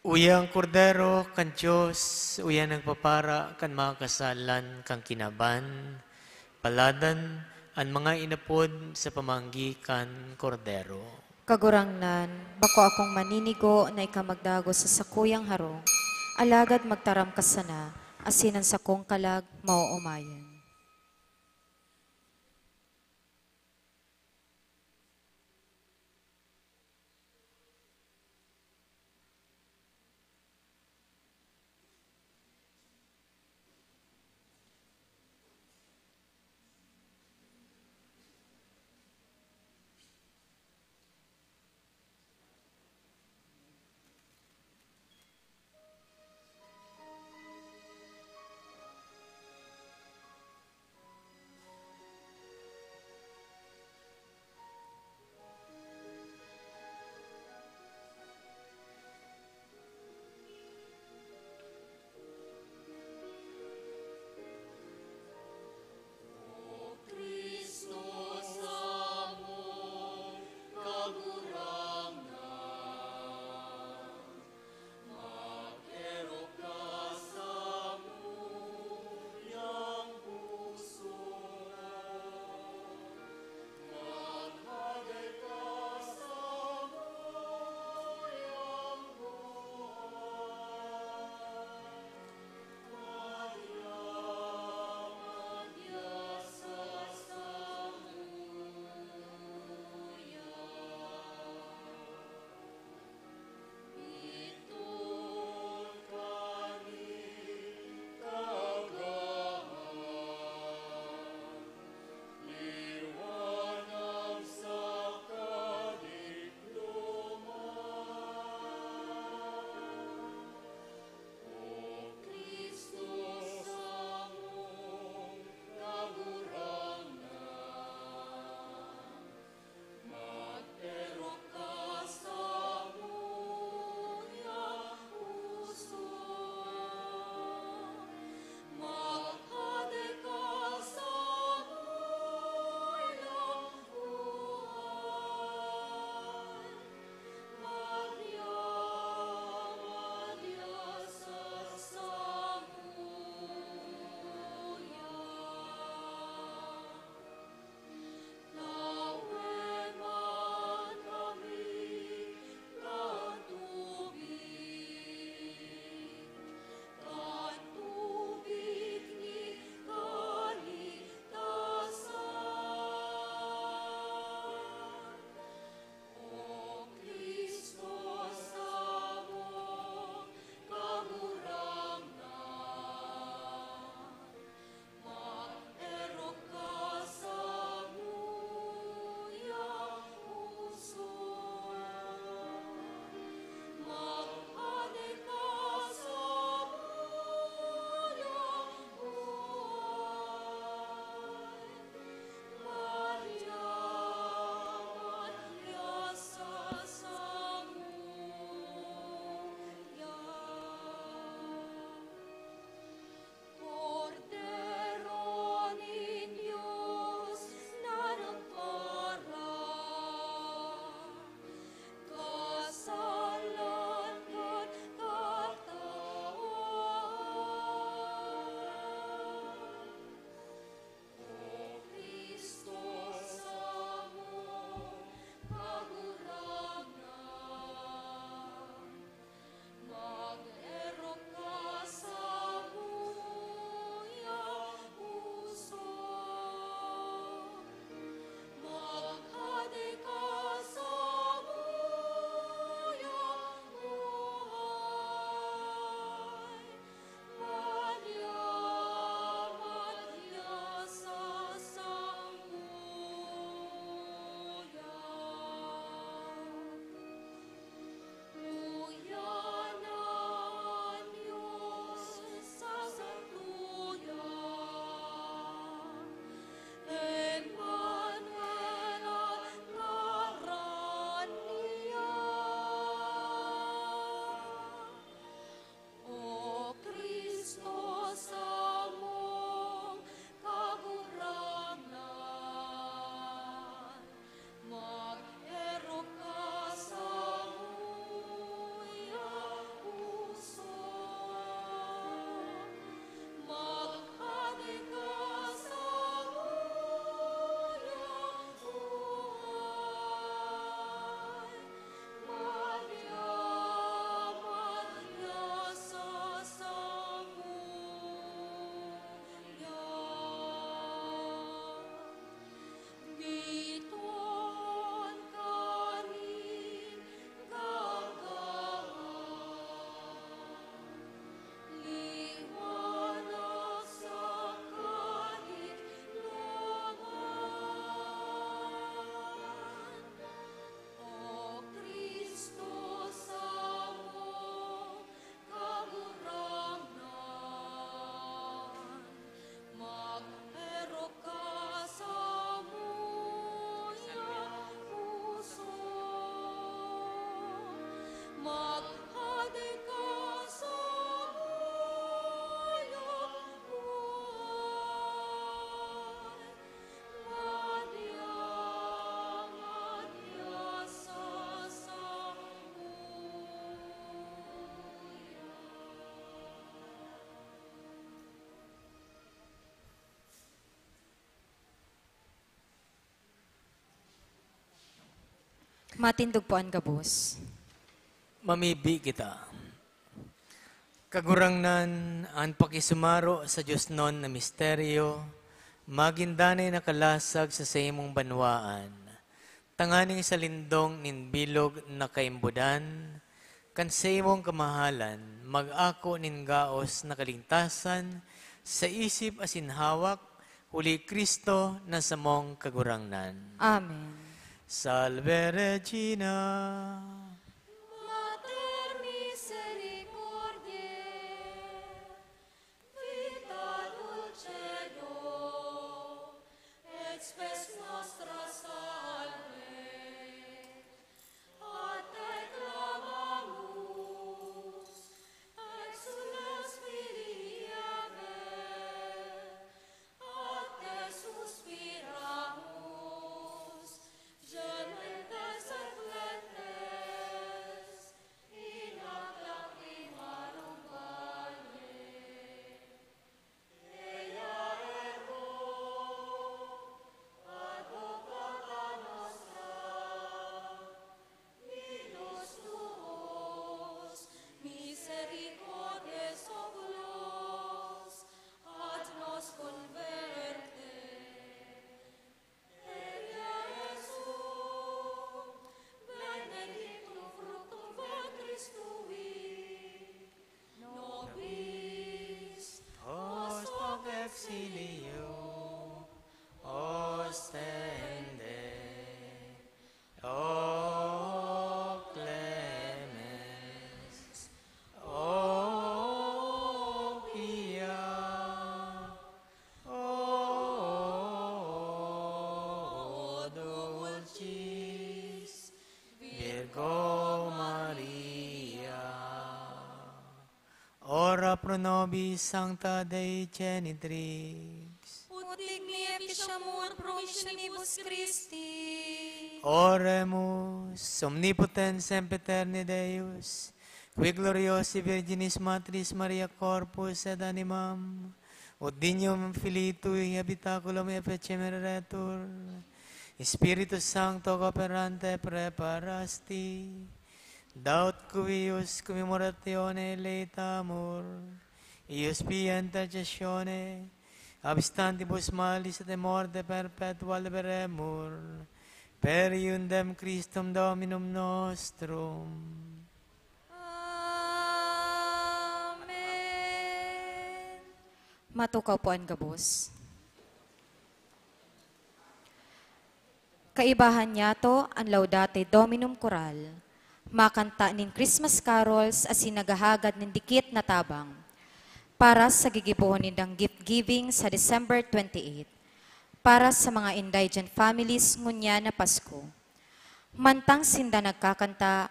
Uya an Kordero kan Dios, uya an nagpapara kan mga kasalan kan kinaban. Paladan an mga inapod sa pamanggi kan Kordero. Kagurangnan, bako akong maninigo na ika magdagos sa sakuyang harong, alagad magtaram ka sana, asin an sakong kalag maoomayan. Matindog po an gabos. Mamibi kita. Kagurangnan, an pakisumaro sa diosnon na misteryo, magin danay na kalasag sa saimong banwaan, tanganing sa lindong nin bilog na kaimbodan, kan saimong kamahalan, mag-ako nin gaos na kaligtasan sa isip asin hawak, huli Cristo na samong Kagurangnan. Amen. Salve Regina. Mater misericordiae, vita dulcedo, et spes nostra salve. A te clamamus, exules filii Hevae, a te suspiramus, gementes et flentes in lacrimarum valle. Ea ergo advocata nostra, ilus tuos, misericordes oculos, ad nos converte. Ea ejus benedictum fructum ventris tui, nobis, hoc hoc exilium ostende. O clemens, o pia, o dulcis Virgo Maria. Ora pro nobis, Sancta Dei Genitrix. Ut digni efficiamur promissionibus Christi. Oremus. Omnipotens sempiterni Deus, qui gloriosae Virginis Matris Maria corpus et animam, ut dignum filii tui habitaculum effecem eretur, Spiritus Sancto cooperante praeparasti, daut cuius commemorationem laetamur, eius pia intercessione, ab stantibus malis et de morte perpetua liberemur, per eundem Christum Dominum nostrum. Amen. Matukaw po an gabos. Kaibahan niyato an Laudate Dominum Chorale, makanta nin Christmas carols asin naghahagad nin dikit na tabang para sa gigibohon nindang gift giving sa December twenty-eight, para sa mga indigent families ngunyan na Pasko. Mantang sinda nagkakanta,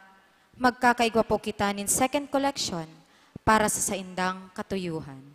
magkakaigwa po kita nin second collection para sa saindang katuyuhan.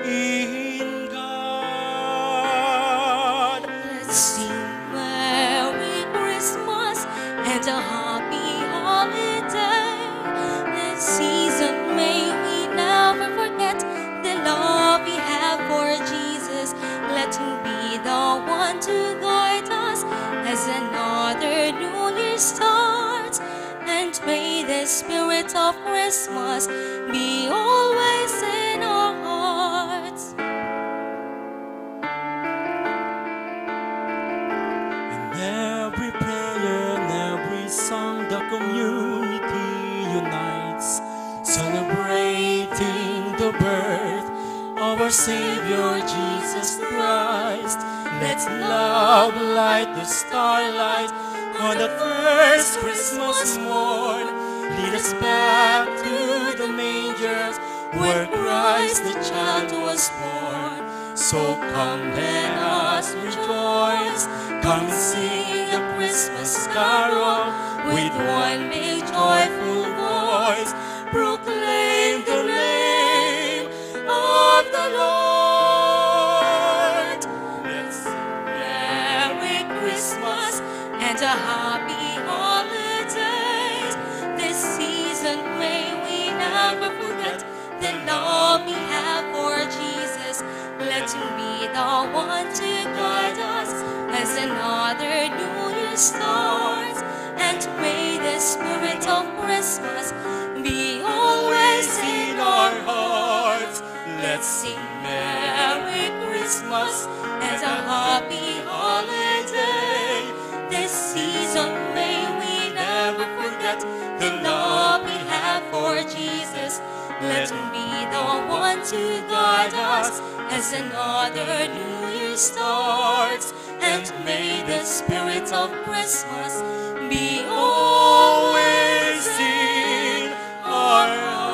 In God. Let's sing Merry Christmas and a Happy Holiday. This season may we never forget the love we have for Jesus. Let him be the one to guide us as another new year starts. And may the spirit of Christmas be always in our hearts. Savior Jesus Christ. Let love light the starlight on the first Christmas morn. Lead us back to the manger where Christ the child was born. So come, let us rejoice. Come and sing a Christmas carol with one big joyful voice. Proclaim the name of the Lord. Let's sing Merry Christmas and a happy holidays. This season may we never forget the love we have for Jesus. Let him be the one to guide us as another New Year starts. And may the spirit of Christmas be always in our hearts. Let's sing Merry Christmas and a happy holiday. This season may we never forget the love we have for Jesus. Let him be the one to guide us as another New Year starts. And may the spirit of Christmas be always in our hearts.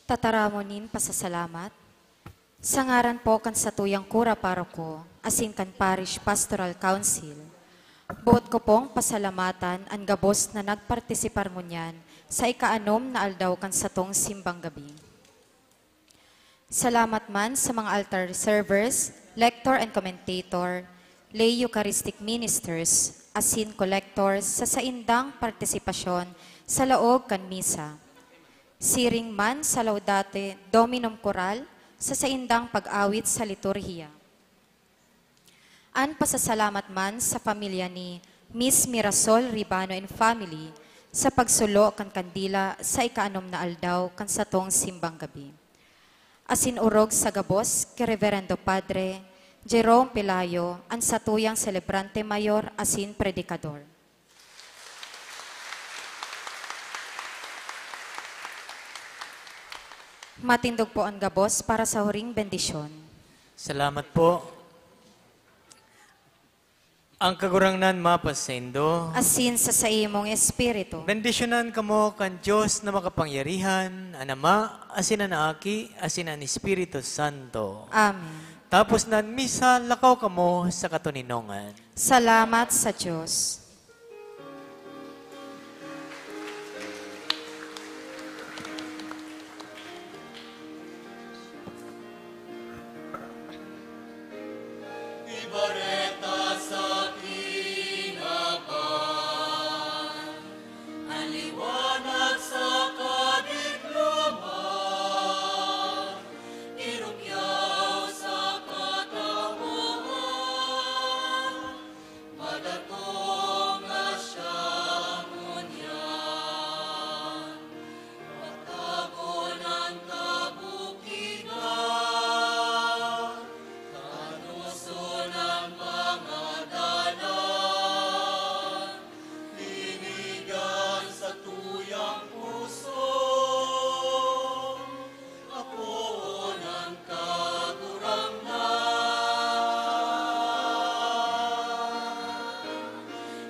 Tataramon nin pasasalamat. Sa ngaran po kan satuyang kura paroko, asin kan Parish Pastoral Council, boot ko pong pasalamatan an gabos na nagpartisipar ngunyan sa ikaanom na aldaw kan satong simbang gabi. Salamat man sa mga altar servers, lector and commentator, lay Eucharistic ministers, asin collectors sa saindang partisipasyon sa laog kan misa. Siring man sa Laudate Dominum Chorale sa saindang pag-awit sa liturhiya. An pasasalamat man sa pamilya ni Miss Mirasol Ribano and family sa pagsulo kan kandila sa ikaanom na aldaw kan satong simbang gabi. Asin orog sa gabos ki Reverendo Padre Jerome Pelayo, an satuyang selebrante mayor asin predikador. Matindog po an gabos para sa huring bendisyon. Salamat po. Ang Kagurangnan mapasaindo. Asin sa saimong espiritu. Bendisyonan kamo kan Dios na makapangyarihan, an Ama, asin an Aki, asin an Espiritu Santo. Amen. Tapos na an misa, lakaw kamo sa katoninongan. Salamat sa Dios. Ibareta sa kinaban, an liwanag sa kadikloman, irukyaw sa katawohan, madakong na siya ngunyan. Patagon an kabukidan, tanoson an mga dalan, linigan sa tuyang puso, apoon an Kagurangnan.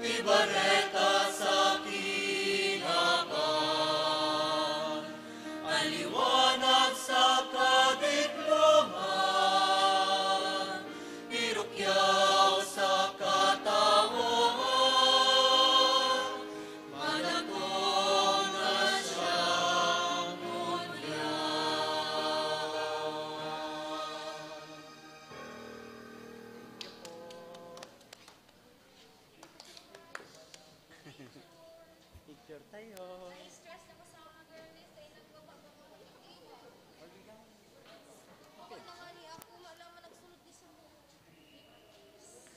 Ibareta sa kinaban, an liwanag sa kadikloman, madakong na siya ngunyan. Picture tayo.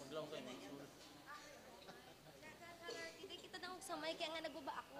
Wag lang kayo magsulat. Hindi kita nang sa may, kaya nga nagbaba ako.